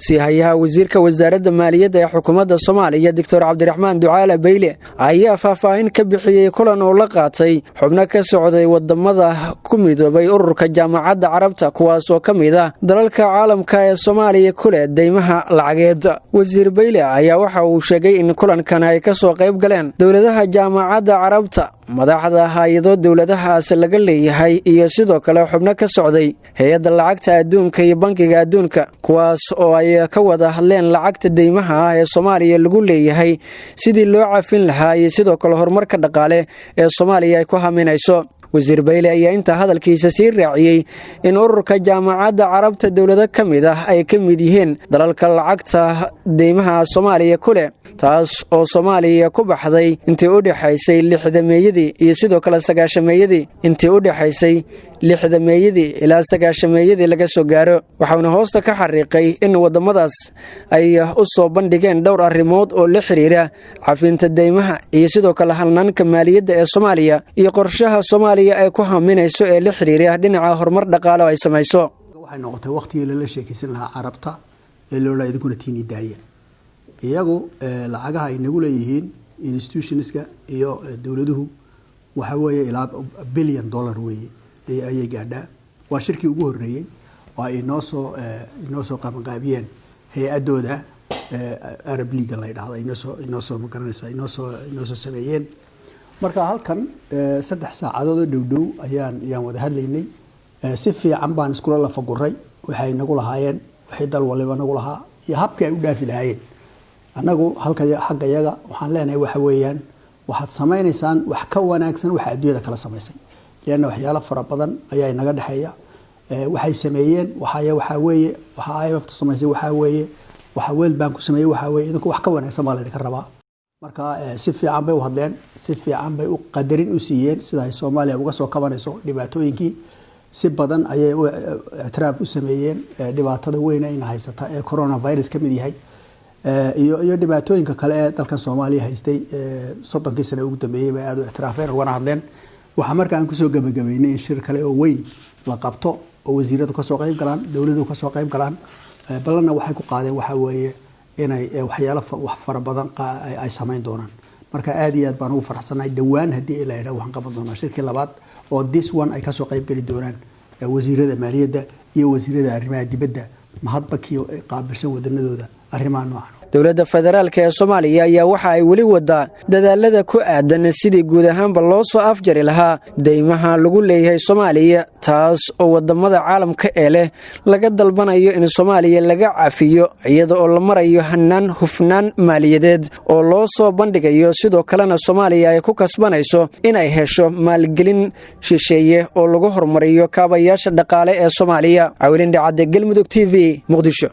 Siihayaha wasiirka wasaaradda maaliyadda ee xukuumadda Soomaaliya, Doctor Cabdiraxmaan Ducaale Beyle, ayaa faahfaahin ka bixiyey kulan uu la qaatay xubno ka socday wadamada ku midoobay ururka Jaamacadda Carabta, kuwaas oo ka mid ah dalalka caalamka ee Soomaaliya ku leh deymaha lacageed. Wasiir Beyle ayaa waxa uu sheegay in kulankan ay ka soo qayb galeen dowladaha Jaamacadda Carabta, madaxda hay-ado dowladahaas laga leeyahay iyo sidoo kale xubno ka socday Hay-adda Lacagta Adduunka iyo Bankiga Adduunka, kuwaas oo ay ka wada hadleen lacagta deymaha ah ee Soomaaliya lagu leeyahay sidii loo cafin lahaa iyo sidoo kale horumarka dhaqaale ee Soomaaliya ay ku haminayso. Wasiir Bayle ayaa intaa hadalkiisa sii raaciyey in ururka Jaamacadda Carabta dowlado ka mid ah ay ka mid yihiin dalalka lacagta deymaha Soomaaliya ku leh, taas oo Soomaaliya ku baxday intii u dhexaysay 60-meeyadii iyo sidoo kale 90-meeyadii, intii u dhexaysay 60-meeyadii ilaa 90-meeyadii laga soo gaaro. Waxauna hoosta ka xariiqay in waddamadaas ay u soo bandhigeen dhowr arrimood oo la xiriira cafinta deymaha iyo sidoo kale hanaanka maaliyadda ee Soomaaliya iyo qorshaha Soomaaliya ay ku haminayso ee la xiriira dhinaca horumar dhaqaale oo ay samayso. Waxay noqotay waqtigii lala sheekaysan lahaa Carabta ee loola idinkuna tiini daaya. Iyagu lacagaha ay nagu leeyihiin institutionska iyo dowladuhu waxa weeye ilaa billion dollar weeye ayay gaadhaa. Waa shirkii ugu horreeyey oo ay inoo soo qabanqaabiyeen hay-adooda Arab League la yidhahdo, inoosoo magaranaysa inoosoo sameeyeen. Marka halkan 3 saacadood oo dhow dhow ayaan wada hadlaynay. Si fiican baan iskula lafaguray waxay nagu lahaayeen, wixii dal waliba nagu lahaa iyo habkii ay u dhaafi lahaayeen. Annagu halka xagga yaga waxaan leenahay waxa weeyaan waxaad samaynaysaan wax ka wanaagsan waxa adduunyada kala samaysay, lianna waxyaalo fara badan ayaa inaga dhexeeya. Waxay sameeyeen waxaa weeye waxa IMF samaysay, waxaa weeye waxa World Bank ku sameeyey, waxaa weeye idinku wax ka wanaagsan baa laydinka rabaa. Marka si fiican bay u hadleen, si fiican bay u qadarin u siiyeen sida ay Soomaaliya uga soo kabanayso dhibaatooyinkii. Si badan ayay u ictiraaf u sameeyeen dhibaatada weyn ayna haysata ee coronavirus ka mid yahay iyo dhibaatooyinka kale ee dalkan Soomaaliya haystay 30-kii sane ugu dambeeyey bay aada u ictiraafeen ugana hadleen. Waxaa marka aan kusoo gabagabeynay in shir kale oo weyn la qabto oo wasiiradu kasoo qayb galaan, dowladuhu kasoo qayb galaan. Ballanna waxay ku qaadeen waxaa weeye inay waxyaalo wax fara badan ay samayn doonaan. Marka aad iyo aad baan ugu faraxsanahay. Dhowaan haddii la yidhaha waxaan qaban doonaa shirkii labaad oo this one ay kasoo qayb geli doonaan wasiirada maaliyadda iyo wasiirada arrimaha dibadda, mahadba kii qaabilsan wadanadooda arrimaha noocan. Dowladda federaalka ee Soomaaliya ayaa waxa ay weli wadaa dadaalada ku aadan sidii guud ahaanba loo soo afjari lahaa deymaha lagu leeyahay Soomaaliya, taas oo wadamada caalamka ee leh laga dalbanayo in Soomaaliya laga cafiyo, iyada oo la marayo hanaan hufnaan maaliyadeed oo loo soo bandhigayo, sidoo kalena Soomaaliya ay ku kasbanayso inay hesho maalgelin shisheeye oo lagu horumariyo kaabayaasha dhaqaale ee Soomaaliya. Cawilin Dhacadde, Galmudug TV, Muqdisho.